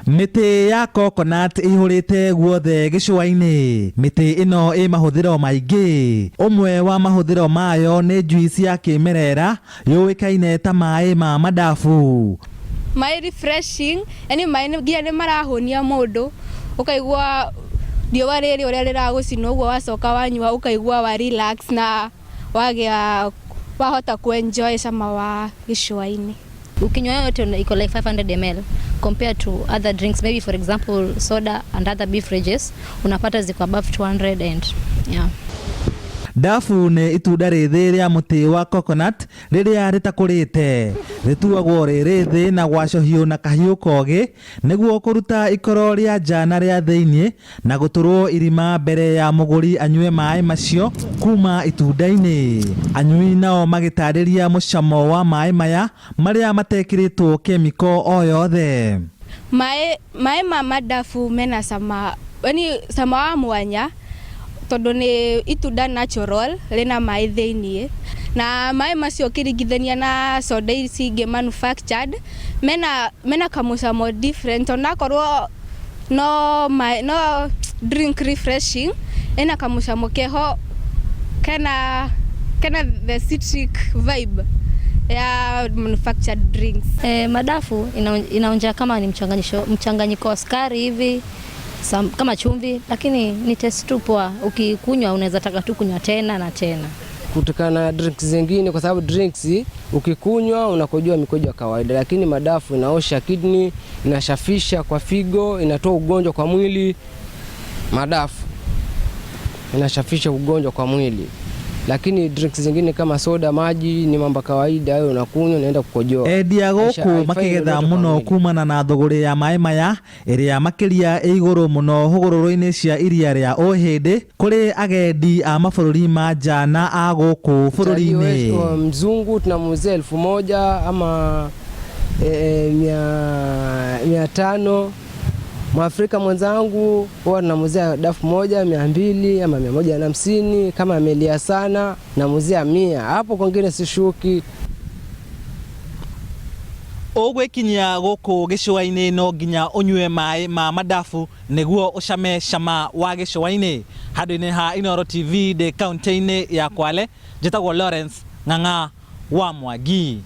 Mĩtĩ ya coconut ĩihũrĩte guothe gĩcũa-inĩ. Mĩtĩ ĩno ĩ mahũthĩro maingĩ. Ũmwe wa mahũthĩro mayo nĩ njuici ya kĩmerera yũĩkaine ta maĩ ma madafu. Maĩ refreshing, yani maĩ nginya nĩ marahũnia mũndũ, ũkaigua riũa rĩrĩ ũrĩa rĩragũcina ũguo wacoka wanyua ũkaigua wa relax na wagĩa wahota kũ enjoy cama wa gĩcũa-inĩ. Ukinywa yote iko like 500 ml compared to other drinks, maybe for example soda and other beverages, unapata ziko above 200 and yeah. Ndabu nĩ itunda rĩthĩ rĩa mũtĩ wa coconut rĩrĩa rĩtakũrĩte. Rĩtuagwo rĩ rĩthĩ na gwacũhio na kahiũ kogĩ nĩguo kũruta ikoro rĩa nja na rĩa thĩinĩ na gũtũrwo irima mbere ya mũgũri anyue maĩ macio kuma itunda-inĩ. Anyui nao magĩtarĩria mũcamo wa maĩ maya marĩa matekĩrĩtwo kemiko o yothe. Maĩ maĩ ma madafu mena cama yani cama wa mwanya tondũ nĩ itunda natural rĩna maĩ thĩiniĩ na maĩ macio ũkĩringithania na soda ici ingĩ manufactured mena mena kamũcamo different onakorwo no maĩ no drink refreshing ĩna kamũcamo keho kena kena the citric vibe ya manufactured drinks. Madafu inaonja kama ni mchanganyiko wa sukari hivi kama chumvi, lakini ni taste tu poa. Ukikunywa unaweza taka tu kunywa tena na tena. Kutokana na drinks zingine, kwa sababu drinks ukikunywa unakojoa mikojo ya kawaida, lakini madafu inaosha kidney, inashafisha kwa figo, inatoa ugonjwa kwa mwili. Madafu inashafisha ugonjwa kwa mwili, lakini drinks zingine kama soda, maji ni mambo kawaida, wewe unakunywa unaenda kukojoa. Endia gũkũ makĩgetha mũno kumana na thũgũrĩ ya maĩ maya ĩrĩa makĩria ĩ igũrũ mũno hũgũrũrũ-inĩ cia iria rĩa Ũhĩndĩ kũrĩ agendi a mabũrũri ma nja na a gũkũ bũrũri-inĩ. Mzungu tunamuuzia 1000 ama 500. Mwafrika mwenzangu huwa tunamuuzia dafu moja 200 ama 150, kama amelia sana namuuzia 100. Hapo kwingine sishuki. Ũgwĩkinyia gũkũ gĩcũa-inĩ no nginya ũnyue maĩ ma madafu nĩguo ũcame cama wa gĩcũa-inĩ. Handũ-inĩ ha Inooro TV ndĩ kaunti-inĩ ya Kwale, njĩtagwo Lawrence Ng'ang'a wa Mwangi.